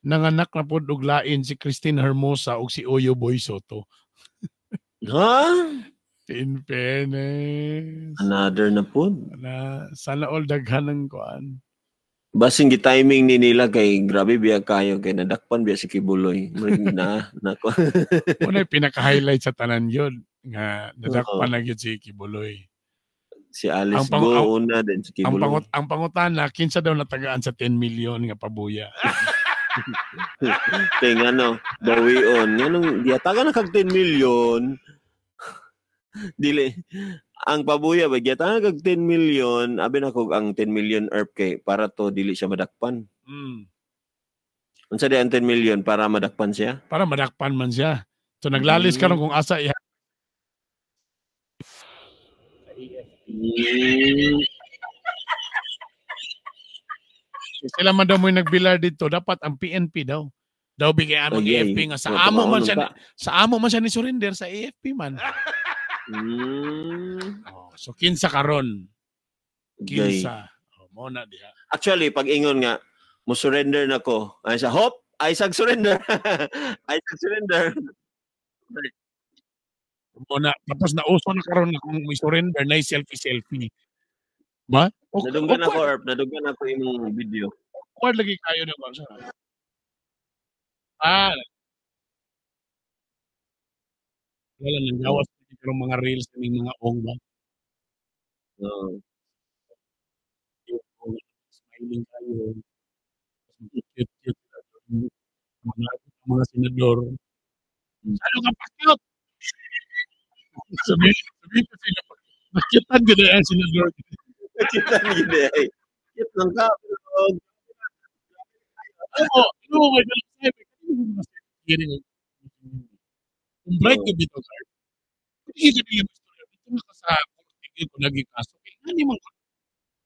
Speaker 2: nanganak na pod og lain si Christine Hermosa ug si Oyo Boy Soto.
Speaker 1: Ha?
Speaker 2: In fairness.
Speaker 1: Another na pod.
Speaker 2: Na, sana all daghan ng kuan.
Speaker 1: Basin gi-timing ni nila kay grabe biya kayo kay nadakpan biya si Kibuloy. Na nako.
Speaker 2: Muna pinaka-highlight sa tanan yun nga nadakpan na gyud si Kibuloy.
Speaker 1: Si Alice Go una din si Kibuloy.
Speaker 2: Ang pangutana kinsa daw natagaan sa 10 million nga pabuya.
Speaker 1: Ting ano, bawion. Nganong gihatagan na kag 10 million. Dili ang pabuya ba gihatagan kag 10 million, abi na kog ang 10 million ERP kay para to dili siya madakpan. Unsa di ang 10 million para madakpan siya?
Speaker 2: Para madakpan man siya. So naglalis karon kung asa iha. Sila man daw mo'y nagbilar dito, dapat ang PNP daw. Daw bigay among AFP nga sa amo man siya, sa amo man siya ni surrender sa AFP man. Oh, so kinsa karon? Kinsa. Oh, mo na diha.
Speaker 1: Actually pag ingon nga mo surrender na ko, ay sa hop, ay sag surrender. Ay sag surrender.
Speaker 2: Mo na tapos na uso na karon na kung may surrender na selfie. Ba?
Speaker 1: Nadunggan ako Erp, nadunggan ako imong video.
Speaker 2: Awkward lagi kayo na ba siya. Ah. Wala nang gawas karong mga reels ning mga ong ba.
Speaker 1: Oo.
Speaker 2: Smiling kayo. Cute-cute mga senador. Ano ka pa-cute? Sabi ko sila, nakyutan gid ang senador.
Speaker 1: Nakyutan gid ay. Cute lang ka.
Speaker 2: Oo, ano may dala kung bright ka bitaw ka, hindi ka dili mo istorya. Dito na ka sa korte kung naging kaso. Kaya nga man ko.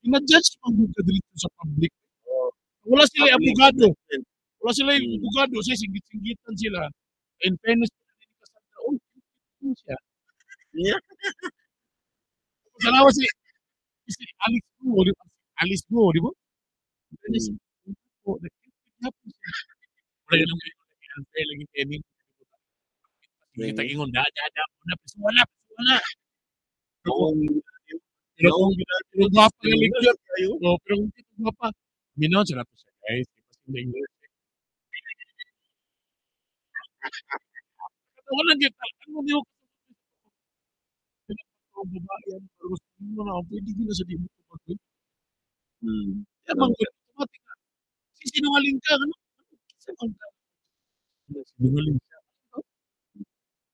Speaker 2: Ina-judge man ka dito sa public. Wala sila abogado. Wala sila abogado. Siya, singit-singitan sila. In fairness, oh, siya.
Speaker 1: Yeah.
Speaker 2: Salamat si Alice Go, di ba? Alice Go, di ba? Wala yun ang unfair lagi kini. Kita ingon da da wala wala wala. Pero gwapa nga kayo. Pero kung dito gwapa, minon sila to siya guys. Wala gyud ano di ko babae yan, pero gusto mo na, pwede din na sa di mo pag. Kaya bang automatic na. Sinungaling ka, ano? Sinungaling siya.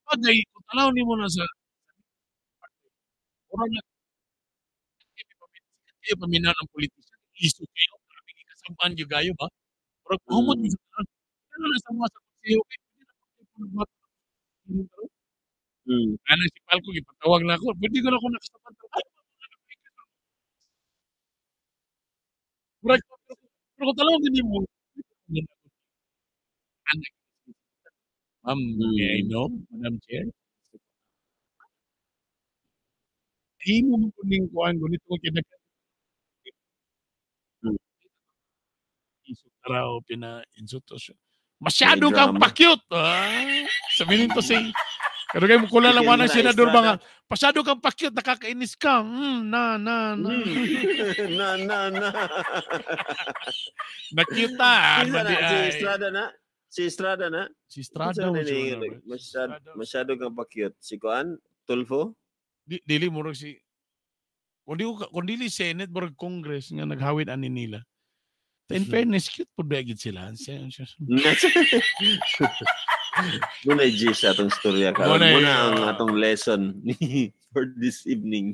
Speaker 2: Bagay, kung tanaw ni mo na sa orang na kayo paminaw ng politisyan, iso kayo, grabe kasamaan yung gayo ba? Pero humot mo sa tanan. Ano na sa mga sa konseho, kayo, pwede na pag Ano si Palco, ipatawag na ako. Pwede ko na ako nakasapan. Pero kung talagang hindi mo, Ma'am, may I know, Madam Chair? Ay mo mo kuning kuan gunit ko kinag Isok raw pina-insulto siya. Masyado kang pa-cute. Ah, sabihin to si pero kayo mukula lang wanang senador ba nga, masyado kang pa-cute, nakakainis ka. Na, na, na.
Speaker 1: Na, na, na.
Speaker 2: Nakita.
Speaker 1: Si Estrada na. Si Estrada na.
Speaker 2: Si Estrada.
Speaker 1: Masyado kang pa-cute. Si Kuan, Tulfo?
Speaker 2: Dili, murag si... Kung dili Senate, murag Congress nga naghawid ani nila. In fairness, cute po ba sila?
Speaker 1: Muna G sa atong storya karon. Muna ang atong lesson for this evening.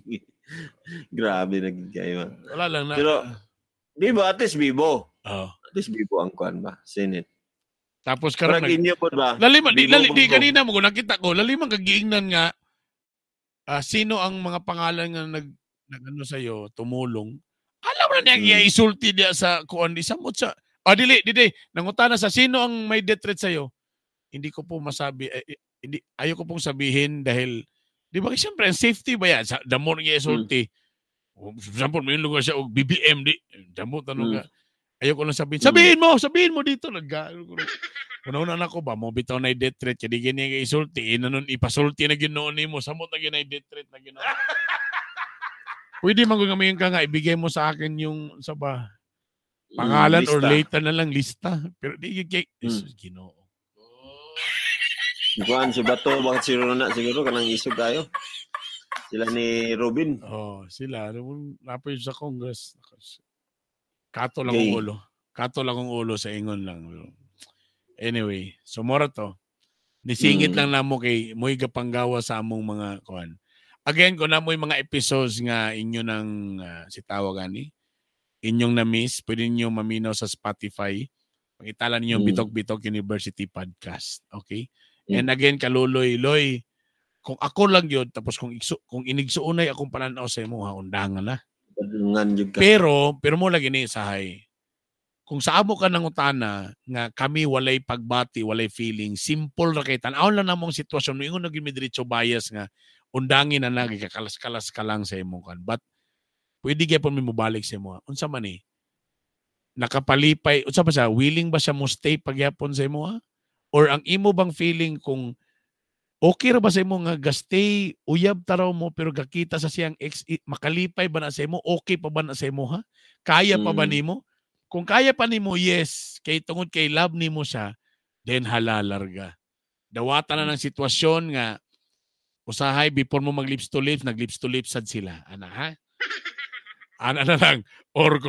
Speaker 1: Grabe naging kayo.
Speaker 2: Wala lang na.
Speaker 1: Pero di ba at least bibo?
Speaker 2: Oh.
Speaker 1: At least bibo ang kuan ba? Senate.
Speaker 2: Tapos karon
Speaker 1: nag inyo po ba?
Speaker 2: Lalima di kanina mo nakita ko, lalima kagiingnan nga sino ang mga pangalan nga nag ano sa iyo, tumulong. Alam na niya isulti diya sa kuan di samot sa Ah, dili, dili. Nangutana sa sino ang may death threat sa'yo? Hindi ko po masabi, eh, hindi, ayoko pong sabihin dahil, di ba, siyempre, ang safety ba yan? Sa, the more nga isulti. Mm. For example, may lugar siya, og BBM, di, damo, tanong ka. Ayoko lang sabihin. Sabihin mo dito. Una-una na ko ba, mo bitaw na death threat, kaya di ganyan nga isulti, ina nun, ipasulti na ginoon nimo, samot na ginay death threat na ginoon. Pwede man kung ngayon ka nga, ibigay mo sa akin yung, sa ba, pangalan or later na lang lista. Pero di yun kay, Jesus, Ginoo.
Speaker 1: Kuan si Bato, bakit si Rona siguro kanang isog kayo. Sila ni Robin.
Speaker 2: Oh, sila. Napoy sa Congress. Kato lang ang ulo. Kato lang ang ulo sa ingon lang. Anyway, so mora to. Nisingit lang namo kay mo'y gapanggawa sa among mga kuan. Again, kung namoy mga episodes nga inyo ng si tawag ani, inyong na-miss, pwede niyo maminaw sa Spotify. Pangitala ninyo Bitok-Bitok University Podcast. Okay? And again, kaluloy, Loy, kung ako lang yun, tapos kung inigsuunay akong pananaw sa imo, ha, undangan na. Pero mo lagi ni sahay. Kung sa amo ka ng utana, nga kami walay pagbati, walay feeling, simple ra kay tan-aw lang namong sitwasyon, moingon na gyud mi diretso bias nga undangin na lang, kakalas-kalas ka lang sa imong kan. But pwede gyapon mi mobalik sa imo. Unsa man ni? Nakapalipay, unsa ba siya? Willing ba siya mo stay pagyapon sa imo? Ha? Or ang imo bang feeling kung okay ra ba sa imo nga gastay uyab taraw mo pero gakita sa siyang ex, makalipay ba na sa imo? Okay pa ba na sa imo, ha? Kaya pa ba nimo? Kung kaya pa nimo, yes. Kay tungod kay love nimo siya, then halalarga. Dawatan na ng sitwasyon nga usahay before mo mag lips to lips, nag lips to lips sad sila. Ana, ha? Ana na lang. Or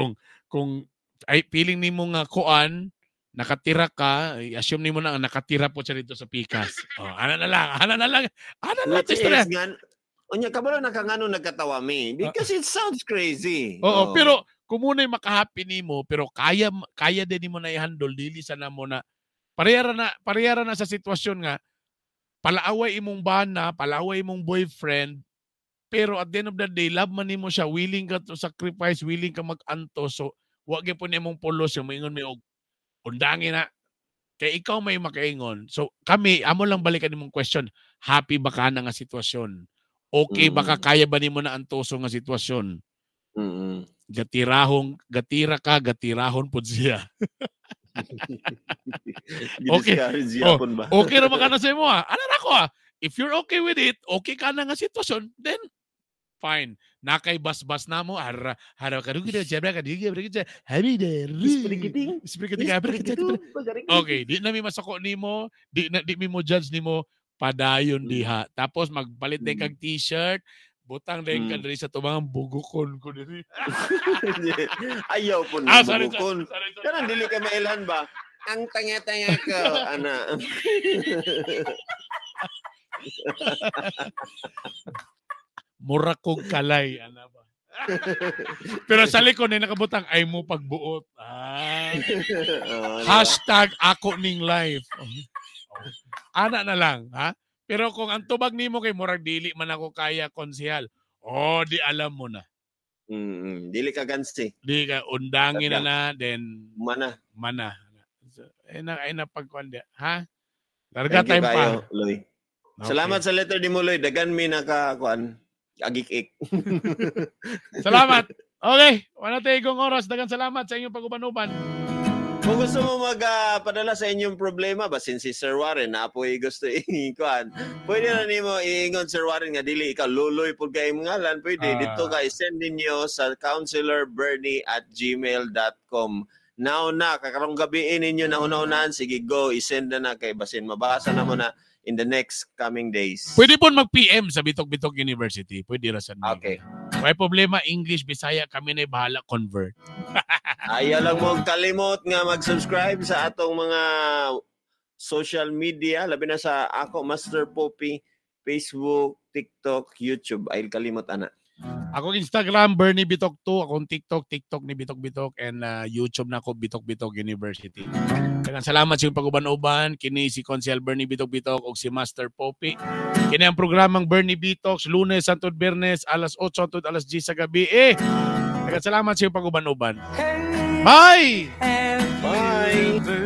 Speaker 2: kung ay feeling nimo nga kuan, nakatira ka, assume nimo na nakatira po siya dito sa Pikas. Oh, ana na lang, ana na lang. Ana na lang.
Speaker 1: Unya kabalo na ka ngano nagkatawa mi because it sounds crazy.
Speaker 2: Oo, oh. Pero kung muna'y makahappy nimo pero kaya din nimo na i-handle dili sa namo na parehara na sa sitwasyon nga palaaway imong bana, palaaway imong boyfriend, pero at the end of the day love man nimo siya, willing ka to sacrifice, willing ka mag-anto, so wa gyud nimong pulos yung moingon mi og undangin na. Kay ikaw may makaingon. So kami amo lang balikan nimong question, happy ba ka na nga sitwasyon? Okay ba ka, kaya ba nimo na antoso nga sitwasyon? Gatirahon, gatira ka, gatirahon pud siya. Okay. Oh, okay ra ba ka na sa imo, ha? Ano ra ko, ha? If you're okay with it, okay ka na nga sitwasyon, then fine. Nakay bas-bas na mo, hara hara karugi jabra kadugi habi de. Okay, di na mi masako nimo, di na di mi mo judge nimo, padayon diha. Tapos magpalit din kag t-shirt, butang din ka diri sa tubangan, bugukon ko diri.
Speaker 1: Ayaw po na bugukon. Kanang dili ka mailhan ba? Ang tanga-tanga ko, ana.
Speaker 2: Mura kog kalay, ana ba? Pero sa likod na nakabutang ay mo pagbuot. Ah. Hashtag ako ning life. Ana na lang, ha? Pero kung ang tubag nimo kay murag dili man ako kaya konsehal, oh, di alam mo na.
Speaker 1: Dili ka gansi.
Speaker 2: Di ka undangin na na, then
Speaker 1: mana.
Speaker 2: Mana. So, ay na pagkuan di, ha? Larga time pa.
Speaker 1: Loy. Okay. Salamat sa letter ni mo, Loy. Dagan mi naka kuan agik-ik.
Speaker 2: Salamat. Okay, wala tayong oras. Dagan salamat sa inyong pag-uban-uban.
Speaker 1: Kung gusto mo magpadala sa inyong problema, basin si Sir Warren, na apoy gusto i-kuan, pwede na nimo iingon Sir Warren nga dili ikaw luloy pud kay imong ngalan, pwede dito ka i-send ninyo sa counselorbernie@gmail.com. Now na, kakarong gabiin ninyo na una-unahan, sige go, i-send na na kay basin mabasa na mo na in the next coming days.
Speaker 2: Pwede po mag-PM sa Bitok-Bitok University. Pwede ra sa
Speaker 1: Okay.
Speaker 2: May problema, English, Bisaya, kami na bahala convert.
Speaker 1: Ayaw lang mo kalimot nga mag-subscribe sa atong mga social media, labi na sa ako, Master Poppy, Facebook, TikTok, YouTube. Ayaw kalimot, ana.
Speaker 2: Akong Instagram, Bernie Bitok 2. Akong TikTok, TikTok ni Bitok Bitok. And YouTube na ako, Bitok Bitok University. Daghang salamat sa iyong pag-uban-uban. Kini si Konsehal Bernie Bitok Bitok o si Master Poppy. Kini ang programang Bernie Bitoks, Lunes hangtod Biyernes, alas 8 hangtod alas 10 sa gabi. Daghang salamat sa iyong pag-uban-uban. Bye!
Speaker 1: Bye! Bye.